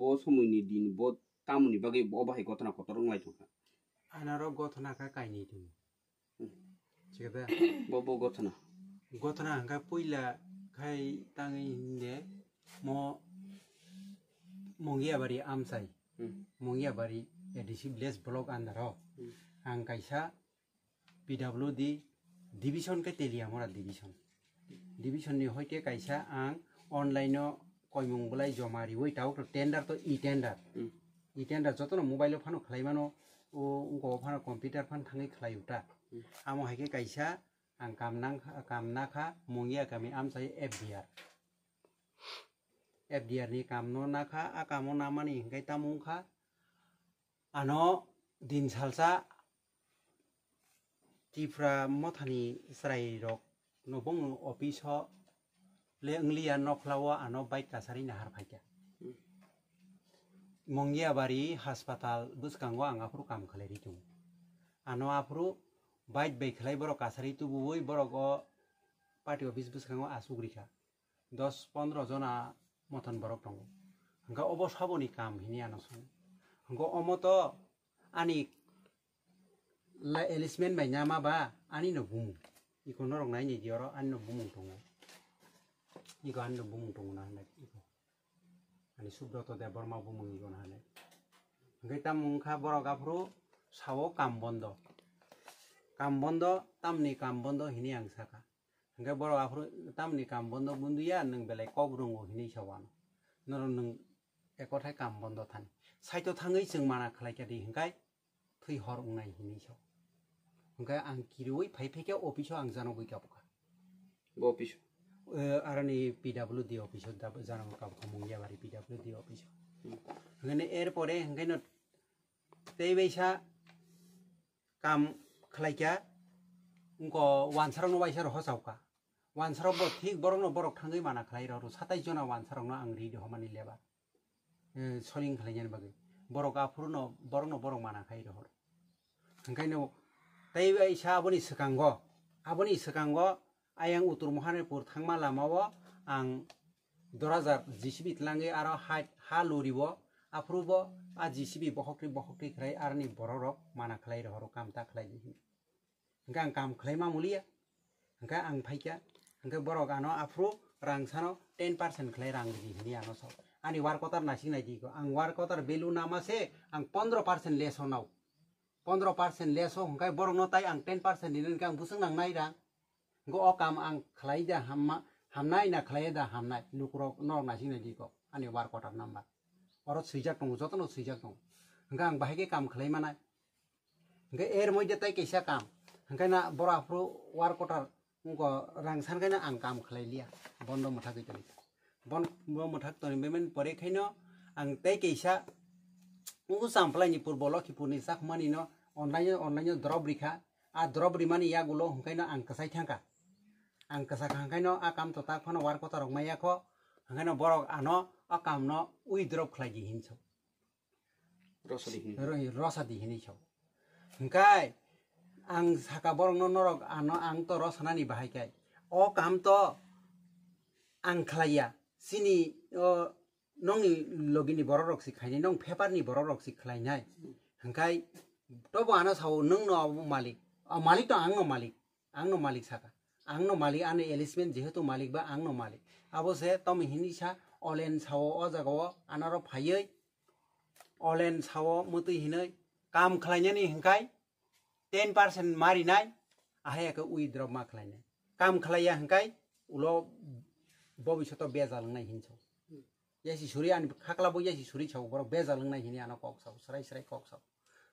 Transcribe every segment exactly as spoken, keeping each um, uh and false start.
bo somoi ni din bo tamoni bagwi bo bahai gothona kotor wng lai tong kha. Anaro gothona kha kainwi tongo. Chikada? Bo bo gothona. Gothona hwnkha puila khai tangwi hinde mo Mongiabari amchai. Hmm. Mongiabari A D C village block under o. Hmm. Ang kaisa P W D division khe Teliamura division. Division ni hoite kaisa ang online o koimung bolai joma riwi tau to tender to e-tender. Hmm. E-tender jotono mobile o phano khlai mano, o wngko phano computer phan thangwi khlai uta. Hmm. Amo hai khe kaisa ang kam nang kha, kam na kha, Mungia kami amchai F D R. F D R ni kam no na kha, a kamo na mani hingkai tamo wng kha. Ano din salsa Tipra mothani chwrairok no bongni office o le wngliya, nokhla o ano bike kasari nahar phaikha. Mongiabari hospital bwskango ang aphuru kam khlai ri tongo. Ano aphuru bike bai khlai borok kasari tubuwi borok o party office bwskango asuk rikha. Dos pondro jona mothon borok tongo. Hwnkhe obo saboni kam hini ano song. Hwnkhe omo to ani la-, alismen bai nama ba ani no bumung. Iko norok nai ni di oro ani no bumung tongo. Iko ani no bumung tongo na hinai iko. Ani Subroto Debbarma bumung iko na hinai. Hwnkhe tamo wngkha borok aphuru sao kam bondo. Kam bondo, tamni kam bondo hini ang saka. Hwnkhe borok aphuru tamni kam bondo bunduya, nwng belai kok rwngo hinwi sa uano. Norok nwng ekothai kam bondo thani. Saito thangwi chwng mana khlai kha di hwnkhe thwi hor wngnai hinwi sa. Hwnkhe ang kiriwi phai phai khe office o ang janogwi kabukha. Bo office? Eh, aroni P W D office o da-, janogwi kabukha, Mungiabari P W D office o. Hmm. Hwnkhe er pore hwnkhe no tei baisa kam khlaikha, wngkha wansarokno waisa rw hochauka. Wansarok bo thik borokno borok thangwi mana khlai rw, satais jona wansarokno ang ri rw homani lebar. Eh, soling khlainani bagwi. Borok aphuru no, borokno borok mana khai rw. Hwnkhe no tei waisa aboni swkango, aboni swkango ayang Uttor Mahanipur thangma lamao ang Dorajar J C B tlangwi aro ha, ha loribo, aphuru bo a J C B bohokri bohokri khlai aroni bororok mana khlai rohoro, kam ta khlai di hwnwi. Hwnkhe ang kam khlai ma muliya, hwnkhe ang phaikha, hwnkhe borok ano aphuru rang sano ten percent khlai rang ridi hwnwi ano sao. Ani work order naising nai di ko, ang work order value nama se ang pondro percent less o nao. Pondro percent less o hwnkhe borokno tai ang ten percent rinani hwnkhe ang bwswk nangnai rang. Hwnkhe o kam ang khlai da hamma, hamnai na khlai da hamnai, lukurok norok naising nai di kok, ani work order number. Oro swijak tongo, jotono swijak tongo. Hwnkhe ang bahai khe kam khlai manai. Hwnkhe er moddhe tai kaisa kam. Hwnkhe na borok aphuru work order wngkha rang san khe na ang kam khlai liya. Bondo mwthagwi toni. Bondo mwthak toni bemani pore khaino ang tai kaisa o Champlaini purbo Lokhipurni chakmani no online, online drop rikha. A drop rimani yagulo hwnkhaino ang kwchai thangkha. Ang kwchakha hwnkhaino a kam to tak phano work order rok maya kho, hwnkhaino borok ano a kamno withdraw khlai di hinwi sao. Rosadi hinwi. Ro-, rosadi hinwi sao. Hwnkhe ang saka borokno, norok ano ang to rosanani bahai khe o kam to ang khlaiya. Chini o nongni logini borok rok si khainai, nong paper ni borok rok si khlainai. Hwnkhe tobo ano sao, nwng no abo malik. O malik to ang no malik. Ang no malik saka. Ang no malik, ani alismen jehetu malik ba ang no malik. Abo se tomi hinwi sa olen sao o jaga o anaro phaiwi olen sao mwtwi hinwi kam khlainani hwnkhe ten percent marinai, ahai khe withdraw ma khlainai. Kam khlaiya hwnkhe ulo bobishoto bejal wngnai hinwi sao. Yasi suri ani khakla bo yasi suri sao, borok bejal wngnai hinwi ano kok sao, srai srai kok sao.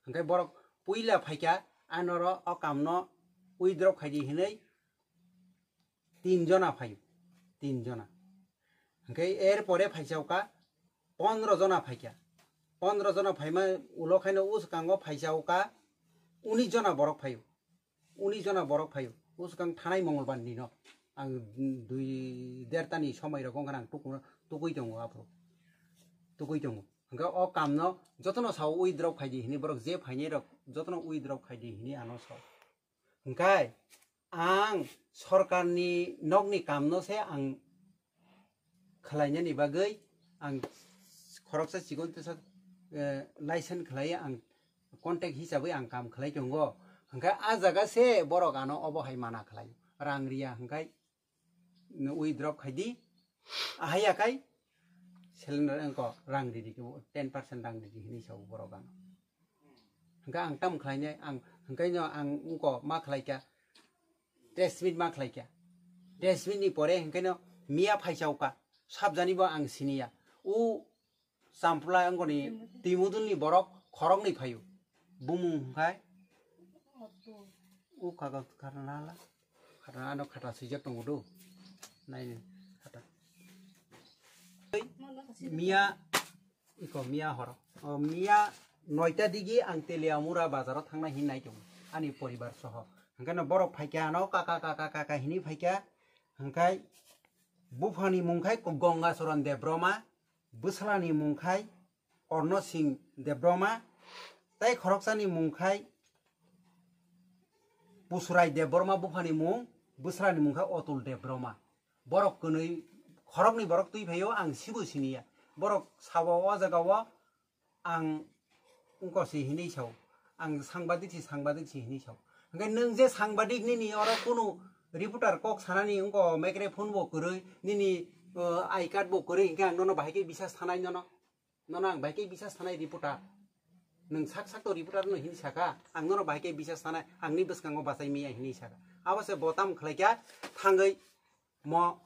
Hwnkhe borok puila phaikha, anoro o kamno withdraw khaidi hinwi tin jona phaio, tin jona. Hwnkhe er pore phaisao ka pondro jona phaikha. Pondro jona phaima ulo khaino uskango phaisao ka unis jona borok phaio. Unis jona borok phaio. Usukang thanai Mongolbar ni no. Ang dui derta ni somoi rok wngkha ang tuku-, tukui tongo aphuru. Tukui tongo. Hwnkhe o kamno jotono sao withdraw khaidi hinwi borok je phainai rok jotono withdraw khaidi hinwi ano sao. Hwnkhe ang sorkarni nokni kamno se ang khlainani bagwi ang khoroksa chikon tesa, eh, license khlai ang contact hisabwi ang kam khlai tongo. Hwnkhe a jaga se borok ano obo hai mana khlai. Rang riya hwnkhe withdraw khai di. Ahai akai cylinder engko rang ridi ke ten percent rang ridi hinwi sao borok ano. Hwnkhe ang tam khlainai ang hwnkhe no ang engko ma khlaikha. Test meet ma khlaikha. Test meet ni pore hwnkhe no miya phaisao ka. Sabjani bo ang siniya. U Champla wngkoni Timudulni borok khoroknwi phaio. Bumung hwnkhe u kaga kharnala. Khata ano khata swijak tongo do. Naini khata. Miya iko miya horo. O miya noita digi ang Teliamura bazaro thangnai hin nai tongo. Ani poribar soho. Hwnkhe no borok phaikha ano kaka kaka kaka hinwi phaikha. Hwnkhe buphani mung khai Gongacharan Debbarma. Bwsarani mung khai Orno Singh Debbarma, tei khoroksani mung khai Pusurai Debbarma buphani mung, bwsarani mung khai Otul Debbarma. Borok kwnwi, khoroknwi borok twi phaio, ang sibo siniya. Borok sao o jaga o ang wngko si hinwi sao, ang sangbadik si sangbadik si hinwi sao. Hwnkhe nwng je sangbadik nini oro kunu reporter kok sanani wngko microphone bo kwrwi, nini, uh, I card bo kwrwi, hwnkhe ang nono bahai khe bisas thanai nono. Nono ang bahai khe bisas thanai reporter. Nwng sak sak to reporter no hinwi saka, ang nono bahai khe bisas thanai, angni bwskango bachai miya hinwi saka. Abo se bo tamo khlai kha thangwi mo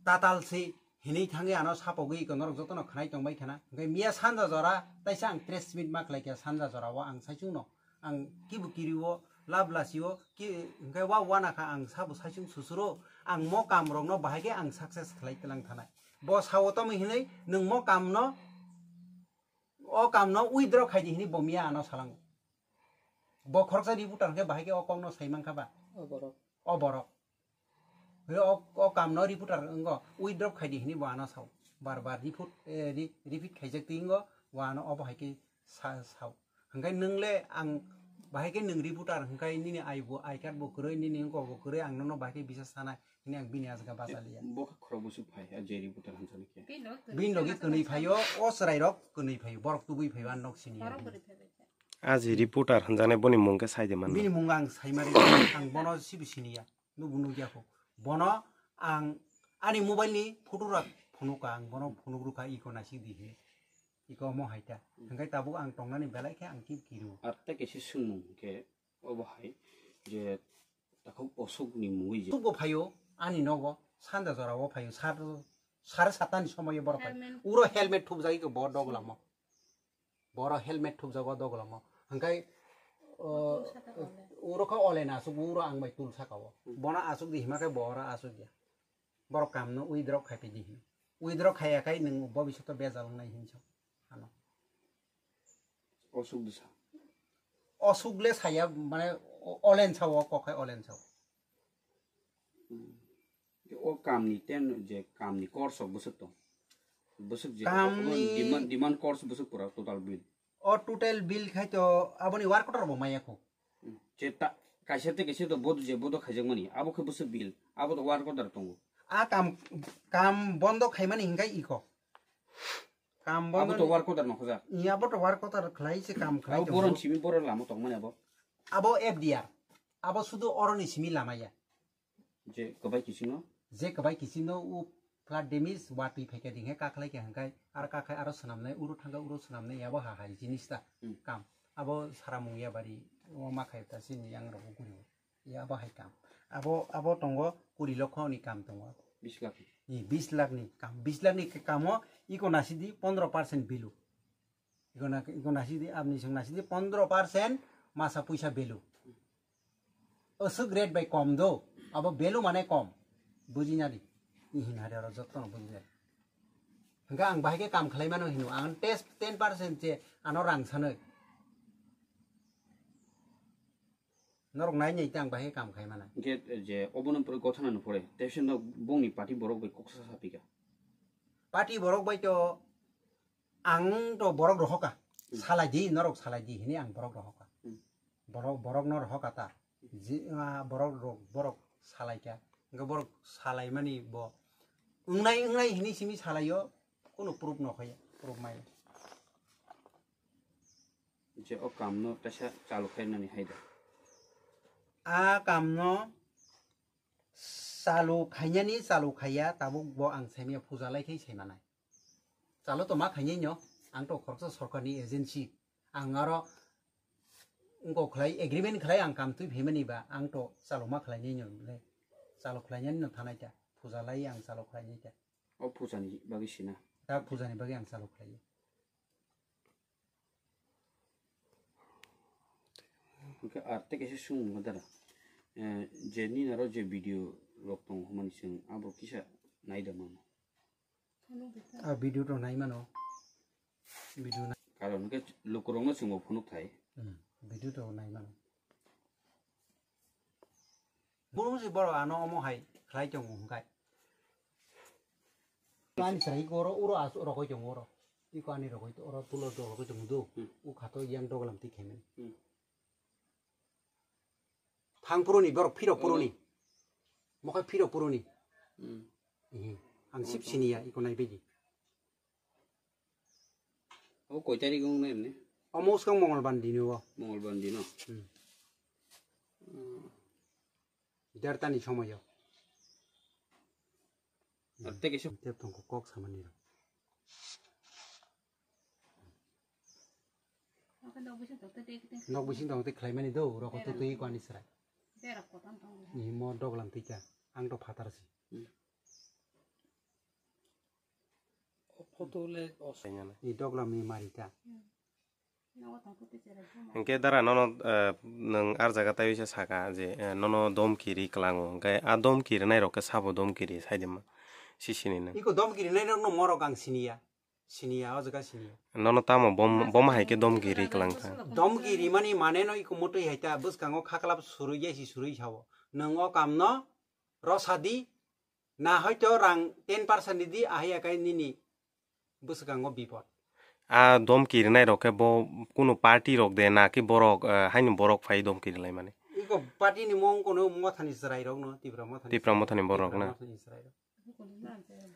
tatal si hinwi thangwi ano sapogwi iko norok jotono khnai tongbai khana. Hwnkhe miya sanja jora taisa ang press meet ma khlai kha sanja jora o ang saichung no. Ang kibu kiriwo, lab lasiwo, ki, hwnkhe wa wana kha ang sabo saichung susuro, ang mo kam rokno bahai khe ang success khlai tlang thanai. Bo sao tamo hinwi nwng mo kamno, o kamno withdraw khai di hinwi bo miya ano salango. Bo khoroksa reporter hwnkhe bahai khe o kokno sai mankha ba? O borok. O borok. Hwnkhe o, o kamno reporter wngkha, withdraw khai di hinwi bo ano sao. Bar bar repeat, eh, re-, repeat khaijak twi wngkha, bo ano obo hai khe sa-, sao. Hwnkhe nwng le ang bahai khe nwng reporter hwnkhe nini I bo, I card bo kwrwi, nini wngkok bo kwrwi, ang nono bahai khe bisas sanai hinwi ang bini aswk bacha liya. Bo khe khorok bwswk phai, a je reporter hwnjani khe. Bini logi kwnwi phaio, o chwrai rok kwnwi phaio, borok tubui phaio, ang nok sini. A je reporter hwnjaknai boni mung khe sai de man. Bini mung ang sai mari, ang bono sibo siniya. Nubu nukya kho. Bono ang ani mobile ni photo rok phunukha, ang bono phunuk rukha, iko naisik di he. Iko omo hai ta. Hwnkhe tabuk ang tongnani belai khe ang tip kiru. Ar tei kaisa swngmung khe obo hai je takhuk osuk ni mungwi je. Osuk bo phaio ani nogo, sanja jora o phaio, sar, sare satta ni somoyo borok phaio. Helmet. Uro helmet thupjagwi khe bo dogolamo. Boro helmet thupjago dogolomo. Hwnkhe, o, uro khe olen asuk, uro ang bai tul saka o. Bono asuk di hima khe bo oro asuk ya. Borok kamno withdraw khai phi di hin. Withdraw khaiya khai nwng bobishoto bejal wngnai hin sa. Ano. Osuk di sa. Osuk le saya, mane, o-, olen sa o, kok khai olen sa o. Hmm. O kamni ten je kamni course of bwswk tong. Bwswk je Kamni demand, demand course bwswk pura total bill. O total bill khai to aboni work order bo maya kho. Hmm. Je ta, kaisa te kaisa to bodo je bodo khaijak mani. Abo khe bwswk bill. Abo to work order tongo. A kam, kam bondo khaimani hinkai iko. Kam bondo. Abo to work order no khoja. Iya, abo to work order khlai se kam khlai. Abo boron simi boron lama tong mani abo. Abo F D R. Abo sudu oroni simi lamaya. Je kwbai kisingo? Je kwbai kisingo u flood damage watwi phaikha dinghe kakhlai khe hwnkhai aro kakhai aro swnamnai uro thangkha uro swnamnai abo ha hai jinis ta. Hmm. Kam abo saramung ya bari o ma khai ta sini yang rok guri ya abo hai kam abo abo tongo kuri lokho ni kam tongo. Bis lakh ni? Ni bis lakh ni kam bis lakh ni kamo iko nasidi pondro percent bilu. Iko na, iko nasidi, aboni song nasidi pondro percent masa puisa value. Aswk rate bai kom do, abo value mane kom. Bujina di. Ihin hari aro jotto no bujina. Hingke ang bahai ke kam khlai mano hino, ang test ten percent che ano rang sanoi. Norok nai nai tang bahai kam khai mana. Hingke je obono pore gothana no pore, tei sino bongni party borok bai koksa sapika. Party borok bai to ang to borok rohoka. Hmm. Salai di, norok salai di hini ang borok rohoka. Hmm. Borok, borok no rohoka ta. Hmm. Ji, ah, borok rok, borok salai kya. Hingke borok salai mani bo. Wngnai, wngnai hini simi salai yo, kono proof no khoya. Puruk mai. Je o kamno tesa chalu khainani haida. A kamno chalu khainani chalu khaiya tabuk bo ang saimya puja lai khai saimanai. Chalu to ma khainai no, ang to khoroksa sorkarni agency. Ang aro wngkok khlai agreement khlai ang kam twi phaimani ba ang to chalu ma khlainai no le. Chalu khlainani no thanai ta. Puja lai ang chalu khlainai ta. O pujani bagwi sina. Ta pujani bagwi ang chalu khlai. Hwnkhe ar tei kaisa swngmung dara. Eh, je nini aro je video rok tongo hwnmani chwng abo kisa naida mano. A video to nai mano. Video na. Karon hwnkhe lukurokno chwngbo phunuk thai. Hmm, video to nai mano. Buru si borok ano omo hai khlai tongo hwnkhe. Ani chwrai oro, oro as-, rokoi tongo oro. Iko ani rokoi to oro tulo do rokoi tongo do. Hmm. U khato yang doglam ti khemen. Hmm. Thang puruni borok phirok puruni. Mokhai phirok puruni. Hmm. Ihi. Ang sip siniya iko nai begi. Abo koi tarik wng nai ne? Omo swkang Mongolbar dino o. Mongolbar dino. Hmm. Hmm. Dertani somoyo. Ar tei kaisa tep tongkho kok samani rok. Nok bising tong tei khlaimani do rok to twi kwani srai. Ni mo doglam twi ka ang to phatar si. Hmm. O photo le o sainana. Ni doglam ni marita. Hwnkhe dara nono, eh, nwng ar jaga taiwi se saka je, eh, nono domki ri kwlango. Hwnkhe a domki rwnai rok khe sabo domki ri saidima sisini nwng. Iko domki rwnai rok no morok ang siniya. Siniya o jaga siniya. Nono tamo bom, bom hai khe domki ri kwlang kha. Domki rimani mane no iko motwi hai ta bwskango khaklap surui ya si surui sao. Nwng o kam no rosadi na hoito rang ten percent di ahai akai nini bwskango bipod. A domki rinai rok khe bo kunu party rok de na ki borok, eh, haini borok phai domki rilai mani? Iko party ni mung kono mothani chwrai rok no, Tipra mothani Tipra chwrai mothani rok, borok Tipra na? Mothani chwrai rok.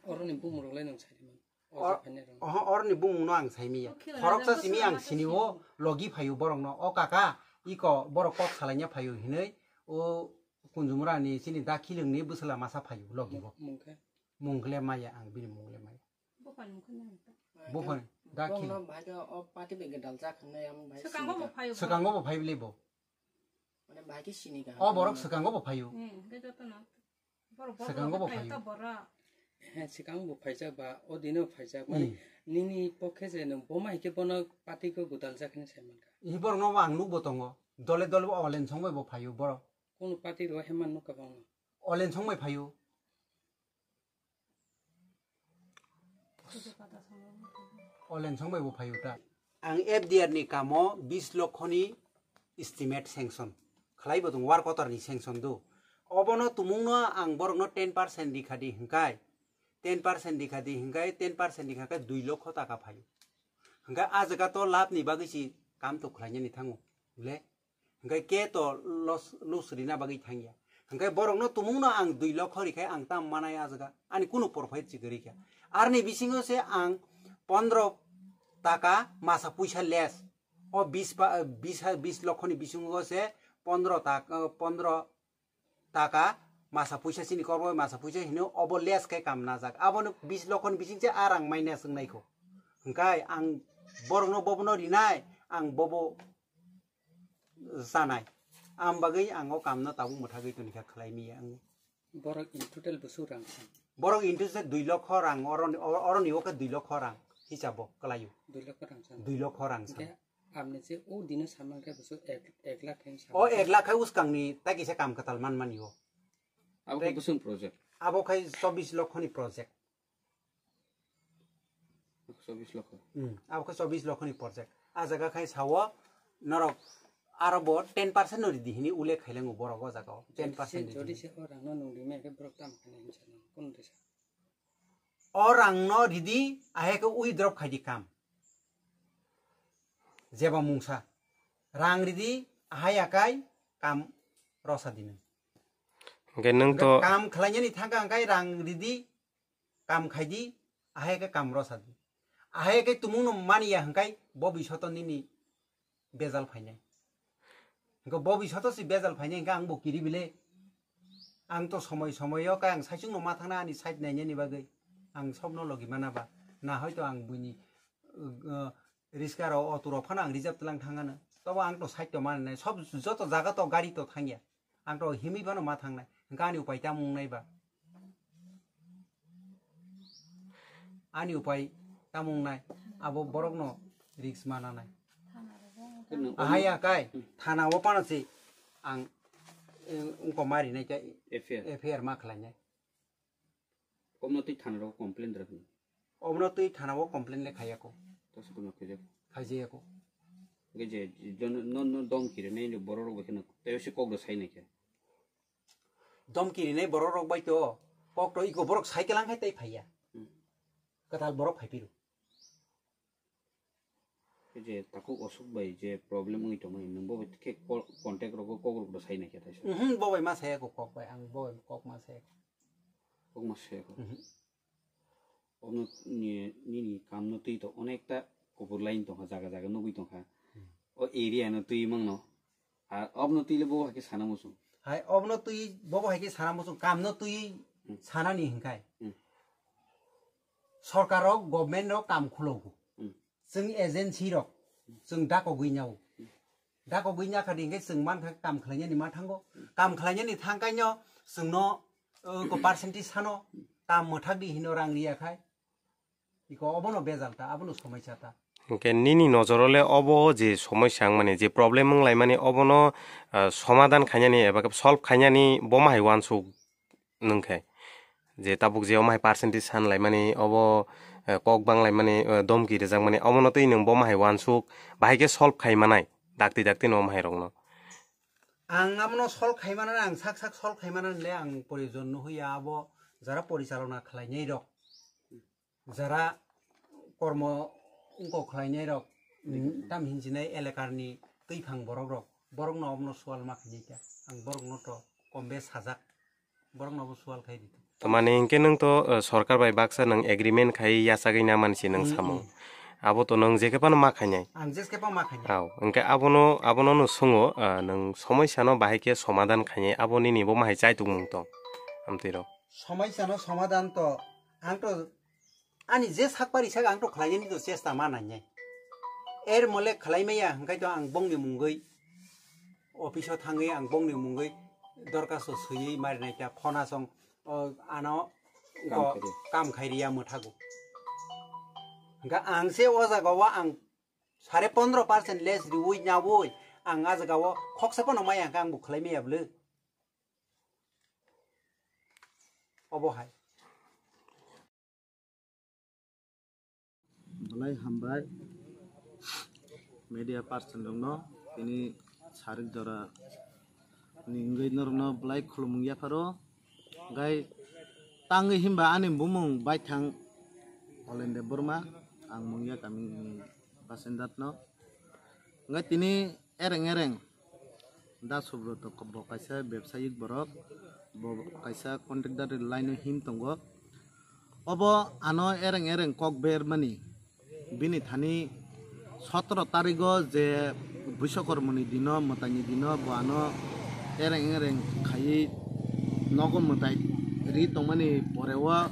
Oroni bumung rok lai nang sai man. Or-, oho, oroni bumung no ang sai miya. Khoroksa simi ang sini o logi phayu borok no. O kaka, iko borok kok salaina phayu hinui o Kunjumura ni chini da Khilwng ni bwsala masa phayu logi bo. Mung khe? Mung le maya ang bini mung le maya. Buphang da Bongno khil. Bhai khe o party bai gadal jak hwnwi ang bhai Swkango sini bo ka. Phaio. Swkango bo phai bili bo. Mane bhai khe sini ka. O borok swkango bo phaio. Hmm, hwnkhe jotono. Borok, borok Swkango bo phaio. Phaio ta borok. He, swkango bo phaijak ba, o dino phaijak. Mane Hmm. Nini pokhe je nwng boma hai khe bono party khe gadal jak hwnwi sai man ka. I borok no ang nuk bo tongo. Dole dole bo olen song bai bo phaio borok. Kono party ro heman nuk ka bangno. Olen song bai phaio. Olen song bai bo phaio ta. Ang F D R ni kamo bis lokho ni estimate sanction khlai bo tong, work order ni sanction do. Obono tumung no ang borok no ten percent rikha di hwnkhe, ten percent rikha di hwnkhe, ten percent rikha khe dui lokho taka phaio. Hwnkhe a jaga to lab ni bagwi si kam to khlai nani thango le. Hwnkhe ke to los, lus rina bagwi thangya. Hwnkhe borokno tumungno ang dui lokho rikhai ang tam manai a jaga. Ani kunu profit chikha rikha. Arni bisingo se ang pondro taka masa puisa less. O bis pa, bis ha, bis lokhoni bisingo se pondro tak, pondro taka masa puisa chini korbo masa puisa hino obo less khe kam najak. Abono bis lokhoni bising se a rang minus wng naikho. Hwnkhe ang borokno bobono rinai, ang bobo chanai. Am bagwi ang o kamno tabuk mwthagwi toni kha khlai miya ang. Borok in total bwswk rang san? Borok in total dui lokho rang, oroni, oroni o khe dui lokho rang hisabo kwlaio. Dui lokho rang san. Dui lokho rang san. Hwnkhe amni je o dino saman khe bwswk ek, ek lakh khe san. O ek lakh khe uskangni tai kisa kam kwtal man mani o. Abo khe bwswk project? Abo khe chobbish lokhoni project. Chobbish lokho. Hmm, abo khe chobbish lokhoni project. A jaga khai sao norok aro bo ten percent no ridi hini ulle khailango borok o jaga o. Ten percent ridi. Jodi se o rang no nung rimai khe borok tam khe nai hinsa nang, kun risa. O rang no ridi, ahe khe ui drop khai di kam. Jeba mungsa. Rang ridi, ahai akai kam rosa di nang. Hwnkhe nwng to kam khlainani thangka hwnkhe rang ridi, kam khai di, ahai khe kam rosa di. Ahai khe tumung no mani ya hwnkhe bo bisoto nini bejal phainai. Hwnkhe bo bisoto si bejal phainai hwnkhe ang bo kiri bile. Ang to somoi somoi o khe ang saichung no ma thangna ani side nainani bagwi. Ang sobno logi mana ba. Na hoito ang buini, uh, riska rok, auto rok phano ang reserve tlang thangano. Tobo ang to side to mananai. Sob joto jaga to gari to thangya. Ang to himwi phano ma thangnai. Hwnkhe ani upai tamo wngnai ba? Ani upai tamo wngnai? Abo borokno risk mananai. Ahai ya kai, thana o phano se ang, eh, wngkok ma rinai khe F I R. F I R ma khlainai. Obno twi thana rogo complain rw hwn. Obno twi thana o complain le khaiya ko. Tasa kono khaijak. Khaijaya ko. Ge je, je, no, no, domki rinai ni borok rok bai kheno, tei se kok do sai nai khe. Domki rinai borok rok bai to, kok to iko borok cycle ang khai tei phaiya. Hmm. Katal borok phai piru. Ke je takhuk osuk bai je problem wngwi tongmani, nwng bo bai khe call, contact rogo kok rok do sai nai khe thaisa. Mhm, bo bai ma saya ko kok bai, ang bo bai kok ma saya ko. Kok ma saya ko. Mhm. Obno ni, nini kam no twi to onekta kubur line tongkha, jaga jaga nugwi tongkha. Hmm. O area no twi mangno. A, obno twi le bo hai khe sana muchung. Hai, obno twi bo hai khe sana muchung, kam no twi Hmm. sana ni hinkai. Hmm. Sorkar rok, government rok kam khulogo. Hmm. Chwng agency rok, chwng dakogwi nyago. Dakogwi nyakha di hwnkhe chwng mankha kam khlainani ma thango. Kam khlainani thangkaino chwngno, uh, ko percentage sano kam mwthak di hino rang riya khai. Iko obono bejal ta, abono somaisa ta. Hwnkhe nini nojoro le obo je somaisa wngmani, je problem wnglaimani obono, uh, somadan khainani eba khe solve khainani bo ma hai uansuk nwng khe, je tabuk je omo hai percentage san laimani, obo, eh, kok bang laimani, eh, domki rwjakmani, omono twi nwng bo ma hai uansuk bahai khe solve khai manai, dakti dakti no omo hai rokno. Ang abono solve khai manani, ang sak sak solve khai manani le ang proyojon no hoya, abo jara porichalona khlainai rok, jara kormo wngkok khlainai rok, mm, tam hinjinai elekarni twiphang borok rok, borokno obono sual ma khainai kha. Ang borokno to kom bes sajak, borokno obo sual khai di. Tamani hinkhe nwng to, eh, sorkar bai baksa nwng agreement khai yachagwi na mansi nwng Mm, samung. mm. Abo to nwng jekhe phano ma khainai. Ang jekhe phano ma khainai. Au, hinkhe abono, abono no swngo, ah, nwng somoisano bahai khe somadan khainai, abo nini bo ma hai chaitukmung tong? Amtwi rok. Somoisano somadan to, ang to ani je sak pari sak ang to khlainani to chesta ma nainai. Er mole khlai maya hwnkhe to ang bongni mungwi office o thangwi ang bongni mungwi dorkhasto swiwi marinai kha phone asong o ano Kam ko khairi. Kam khairiya mwthago. Hwnkhe ang se o jaga o ang sare pondro percent less riwi nyawi ang a jaga o khoksa phano maya hwnkhe ang bo khlai maya bwle. Obo hai. Belai hambai media person rokno tini sarik jora ni wngwi norokno belai khulumung yapharo. Hwnkhe tangwi himba ani bumung baithang Olen Debbarma, ang Mungia kamini basindatno. Hwnkhe tini ereng ereng Da Subroto bo kaisa bebsayik borok, bo kaisa contractor line o him tongo. Obo ano ereng ereng kok bermani, bini thani sotoro tarigo je Bwswakormoni dino, mwtaini dino bo ano ereng ereng khaiwi nogo mwtai ri tongmani poreo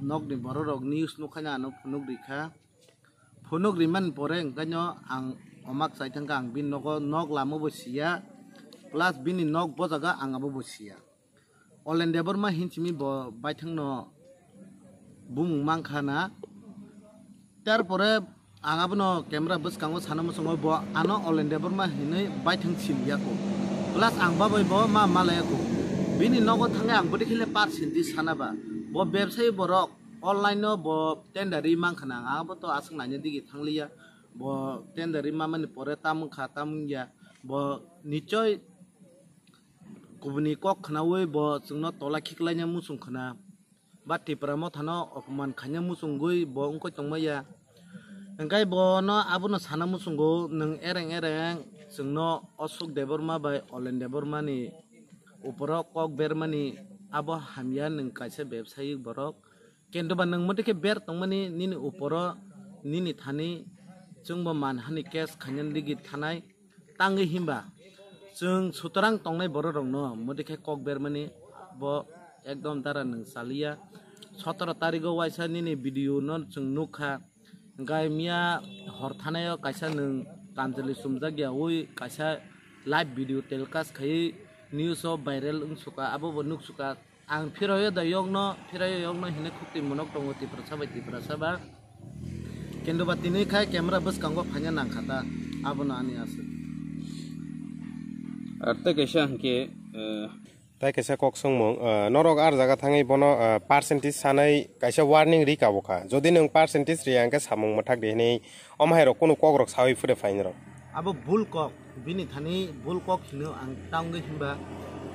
nokni bororok news nukhaina ano phunuk rikha. Phunuk rimani pore hwnkhaino ang omak chai thangkha, ang bini nogo nok lama bo siya, plus bini nok bojaga ang abo bo siya. Olen Debbarma hinsimi bo baithangno bumung mankha na. Tarpore ang abono camera bwskango sana muchungo bo ano Olen Debbarma hinwi baithang simi yako. Plus ang babai bo ma malai yako. Bini nogo thangwi ang bwdikhe le par sinti sana ba. Bo bebsai borok online no bo tender ri mankha na, ang abo to aswk naina digi thangliya. Bo tender ri mamani pore tam wngkha, tam wngya. Bo nichoi kubuni kok khnaui bo chwngno tola khiklaina muchung khna. Ba Tipra mothano opoman khaina muchungwi bo wngkoi tongmaya. Hwnkhe bono abono sana muchungo, nwng ereng ereng chwngno Ashok Debbarma bai Olen Debbarmani uporo kok bermani abo hamya, nwng kaisa bebsayik borok. Kintu ba nwng motwi khe ber tongmani nini uporo nini thani chwngbo manhani case khainani rigi thanai. Tangwi himba chwng sutrang tongnai bororokno modi khe kok bermani bo ekdom dara nwng chaliya. Sotoro tarigo waisa nini video no chwng nukha. Hwnkhe miya hor thanaio kaisa nwng kamchwlwi chumjakya ui kaisa live video telecast khaiwi news o viral wngsuka, abobo nuksuka. Ang phiraio da yokno, phiraio yokno hinwi khukti monok tongo Tiprasa bai Tiprasa ba. Kintu ba tini khai camera bwskango phaina nangkha ta, abono ani aswk. Ar tei kaisa hwnkhe, eh, Tai kaisa kok songmung, eh, norok ar jaga thangwi bono, eh, percentage sanai kaisa warning ri kabo kha. Jodi nwng percentage riya hwnkhe samung mwthak di hinwi omo hai rok kunu kok rok sawi phre phainai rok. Abo bul kok, bini thani bul kok hino ang tangwi himba.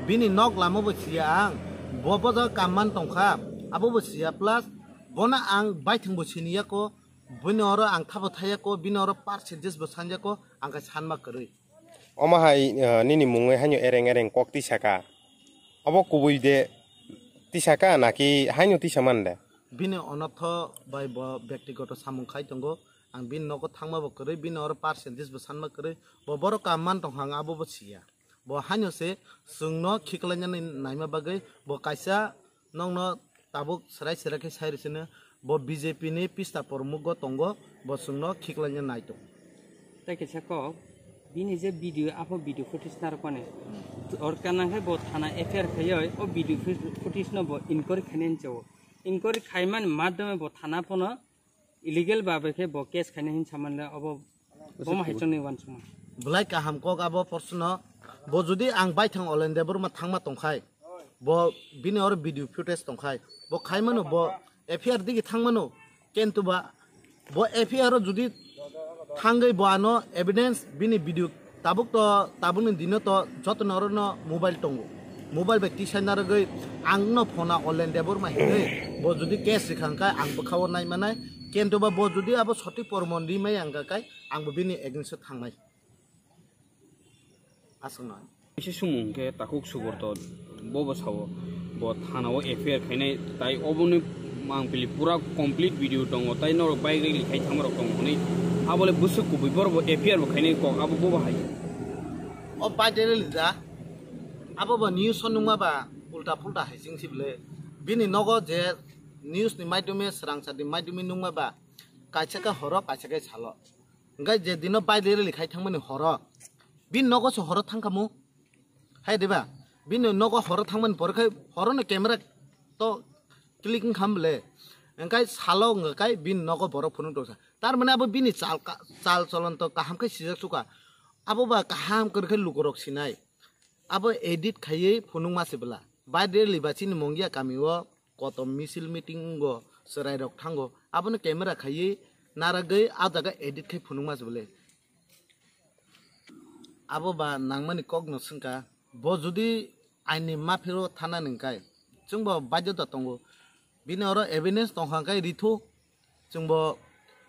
Bini nok lama bo siya ang, bo bo jaga kam man tongkha, abo bo siya plus bono ang baithang bo siniya ko, bini oro ang thabo thaya ko, bini oro percentage bo sanja ko, ang khe sanma kwrwi. Omo hai, eh, nini mungwi haino ereng ereng kok tisaka. Obo kubui de tisaka naki haino tisa man de? Bini onotho bai bo bektigoto samung khai tongo. Ang bini nogo thangma bo kwrwi, bini oro percentage bo sanma kwrwi. Bo borok kam man tongkha ang abo bo siya. Bo haino se chwngno khiklainani naima bagwi bo kaisa nokno tabuk serai serai khe sai rwsino. Bo B J P ni pista pormugo tongo, bo chwngno khiklaina nai tongo. Tai kaisa kok, bini je video, apho video footage narwkmani. Or kanang khe bo thana F I R khaioi, o video footage no bo inquiry khainani chao. Inquiry khaimani madhyome bo thana phano illegal babe khe bo case khaina hin samanle obo bomo hai chwngni uansukma. Belai kaham kok abo porsono. Bo jodi ang baithang Olen Debbarma thangma tongkhai, bo bini oro video footage tongkhai, bo khaimano, bo F I R digi thangmano, kintu ba bo F I R o jodi thangwi bo ano evidence bini video tabuk to, tabukni dino to jotono orono mobile tongo. Mobile bai tisai narwgwi angno phona Olen Debbarma hinwi bo jodi case rikha hwnkhe ang bwkhao nai manai, kintu ba bo jodi abo sotik pormon ri maya hwnkha khe ang bo bini against o thangnai. Aswkno. Bisi sumung khe takhuk suborto bobo sao, bo thana o F I R khainai, tai oboni mangpili pura complete video tongo, tai norok bike rally khai thangmarok tongo hwnwi, abole bwswk kubui borok bo F I R bo khainai kok abo bobo hai. O bike rally da, abo bo news o nungma ba ulta pulta hai chwng si bwle, bini nogo je news ni maidome, swrangsa ni maidome nungma ba, kaisa khe horo, kaisa khe salo. Hwnkhe je dino bike rally khai thangmani horo, bini nogo se horo thangkhamu. Hai diba? Bini nogo horo thangmani pore khai horono camera to click wngkha bwle. Hwnkhe salo wngkha kai bini nogo borok phunuk tongsa. Tar mane abo bini chal ka-, chal cholon to kaham khe sijak sukha. Abo ba kaham kwrwi khe lukurok sinai. Abo edit khaiwi phunukma se bwla. Bike rally ba chini Mongia kami o kotom misil meeting wnggo, chwrairok thango, abono camera khaiwi naragwi a jaga edit khai phunukma se bwle. Abo ba nangmani kokno swngkha, bo jodi aini maphiro thanani hwnkhe, chwngbo baidhota tongo, bini oro evidence tongkha hwnkhe rithu, chwngbo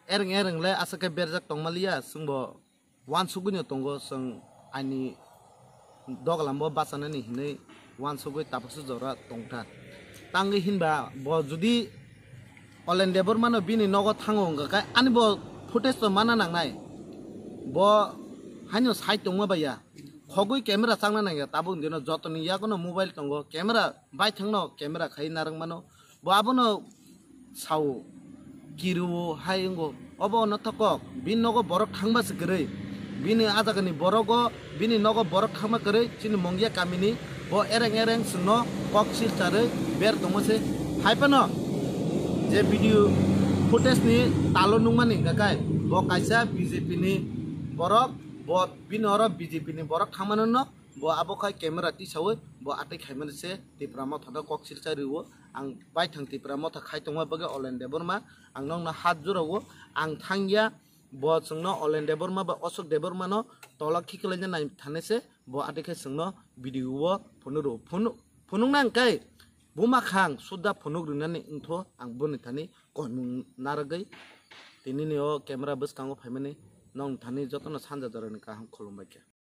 ereng ereng le aswk khe berjak tongmaliya, chwngbo uansugwino tongo chwng aini doglambo bachanani hinwi uansugwi tabuksa jora tongkha. Tangwi hinba bo jodi Olen Debbarmano bini nogo thango wngkha khe ani bo footage to mana nangnai. Bo haino sai tongma baiya. Khogwi camera changna nangya tabuk dino jotoni yagono mobile tongo, camera baithangno camera khai narwkmano. Bo abono sao, kirio hai wngo. Obo no thokok, bini nogo borok thangma se kwrwi. Bini a jagani borogo, bini nogo borok thangma kwrwi, chini Mongia kamini bo ereng ereng chwngno kok sil charwi ber tongma se. Hai phano je video footage ni talo nukmani hwnkha khe bo kaisa B J P ni borok, bo bini oro B J P ni borok thangmano no. Bo abo khai camera tisawi bo atwi khaimani se Tipra Motha no kok silsa rwo. Ang baithang Tipra Motha khai tongma bagwi Olen Debbarma ang nokno hat jora o. Ang thangya bo chwngno Olen Debbarma ba Ashok Debbarma no tola khiklaina nai thani se bo atwi khai chwngno video o phunuk rwo. Phunuk, phunukna hwnkhe buma khang suda phunuk rwnani wngtho ang boni thani koimung narwgwi. Tinini o camera bwskango phaimani nokni thani jotono sanja jorani kaham khulumbai kha.